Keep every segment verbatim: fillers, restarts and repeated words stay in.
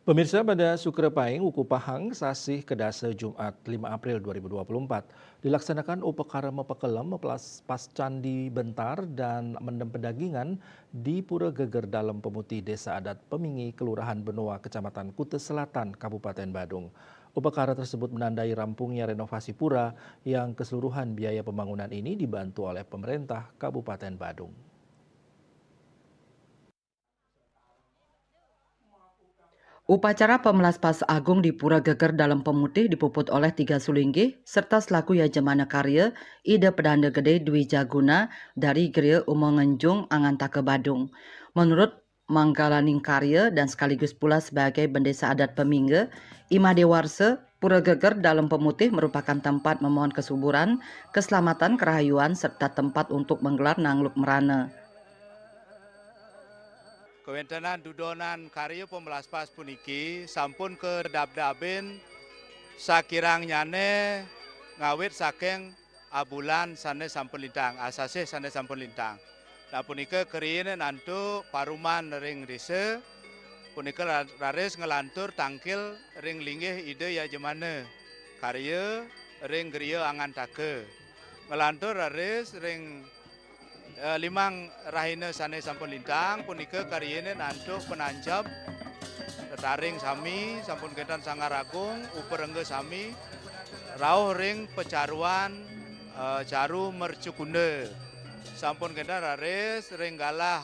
Pemirsa, pada Sukra Paing, Wuku Pahang, sasih kedasa Jumat lima April dua ribu dua puluh empat, dilaksanakan upakara mapakelem, maplaspas Candi Bentar, dan mendem pedagingan di Pura Geger Dalem Pemutih, Desa Adat Pemingi, Kelurahan Benoa, Kecamatan Kuta Selatan, Kabupaten Badung. Upakara tersebut menandai rampungnya renovasi pura yang keseluruhan biaya pembangunan ini dibantu oleh pemerintah Kabupaten Badung. Upacara Pemlaspas Agung di Pura Geger Dalem Pemutih dipuput oleh tiga sulinggih serta selaku yajamana karya, Ida Pedanda Gede Dwi Jaguna dari Geria Uma Ngenjung, Angantaka, Badung. Menurut manggalaning karya dan sekaligus pula sebagai Bendesa Adat Pemingga, I Made Warsa, Pura Geger Dalem Pemutih merupakan tempat memohon kesuburan, keselamatan, kerahayuan, serta tempat untuk menggelar nangluk merana. Kawentenan dudonan karya pemlaspas puniki sampun kadabdabin sakirangnyane ngawit saking abulan sane sampun lintang, asasih sane sampun lintang. Nah, punika kariyane antuk paruman ring desa, punika ra-, raris nglantur tangkil ring linggih Ida Yajamana karya ring griya Angantaka. Nglantur raris ring, eh, limang rahina sane sampun lintang, punika kariyane antuk pananjab tetaring sami, sampun kenten Sanggar Agung, uparengga sami, rauh ring pacaruan, eh, caru mercukunda. Sampun kenten raris ring galah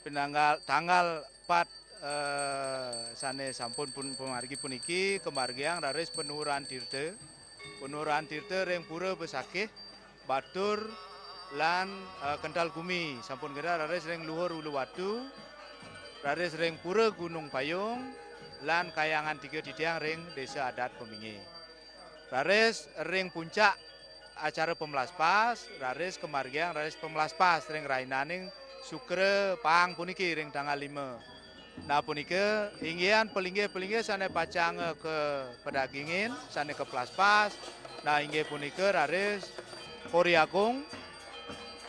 pinanggal, tanggal pat, eh, sane sampun pun pamargi puniki, kamargiang raris panuran tirta. Panuran tirta ring Pura Besakih, Batur, lan, eh, Kental Gumi. Sampun kenten raris ring Luhur Uluwatu, raris ring Pura Gunung Payung, lan Kahyangan Tiga titiang ring Desa Adat Pemingi. Raris ring puncak acara pemlaspas, raris kamargiang raris pemlaspas ring rahinaning Sukra Pahang puniki ring tanggal lima. Nah, punika inggihan palinggih-palinggih sane pacanga kapadagingin, sane kaplaspas. Nah, inggih punika raris Kori Agung,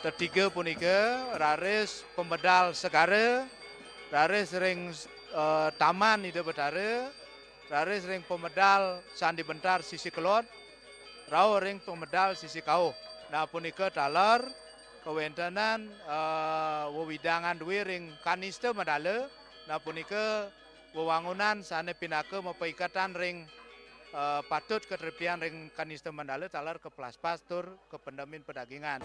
tetiga punika raris pamedal segara, raris ring, eh, Taman Ida Betara, raris ring pamedal Candi Bentar sisi kelod, rauh ring pamedal sisi kauh. Nah, punika taler kawentenan, eh, wewidangan duwe ring kanista mandala. Nah, punika wewangunan sane pinaka mapaiketan ring, eh, patut katreptian ring kanista mandala taler kaplaspas tur kapendemin padagingan.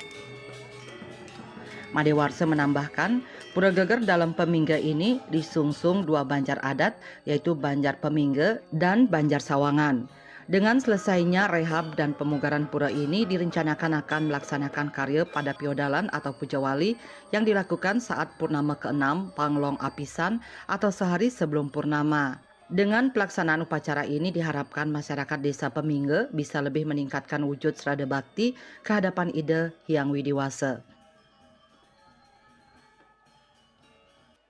Made Warsa menambahkan, Pura Geger Dalem Pemingga ini disungsung dua banjar adat, yaitu Banjar Pemingga dan Banjar Sawangan. Dengan selesainya rehab dan pemugaran pura ini, direncanakan akan melaksanakan karya pada piodalan atau pujawali yang dilakukan saat purnama keenam, panglong apisan, atau sehari sebelum purnama. Dengan pelaksanaan upacara ini, diharapkan masyarakat Desa Pemingga bisa lebih meningkatkan wujud srada bakti kehadapan Ida Hyang Widi Wasa.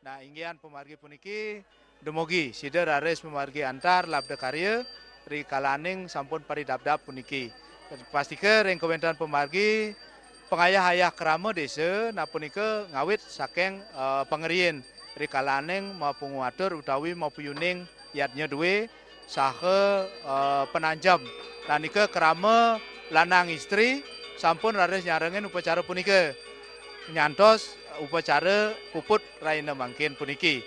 Nah, inggihan pamargi puniki dumugi sida raris pamargi antar labda karya ri kalaning sampun paridabdab puniki. Pastika ring kawentenan pamargi pangayah-ayah krama desa, nah, punika ngawit saking, eh, pangeriin ri kalaning mapanguatur utawi mapayuning yadnya duwe saha, eh, pananjem. Nah, nika krama lanang istri sampun raris nyarengin upacara punika. Nyantos upacara puput rahina mangkin puniki.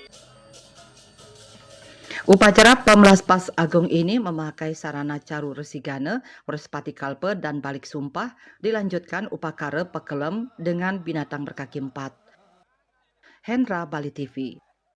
Upacara Pemlaspas Agung ini memakai sarana caru resigana, Wrespati Kalpa, dan balik sumpah, dilanjutkan upakara pakelem dengan binatang berkaki empat. Hendra, Bali T V.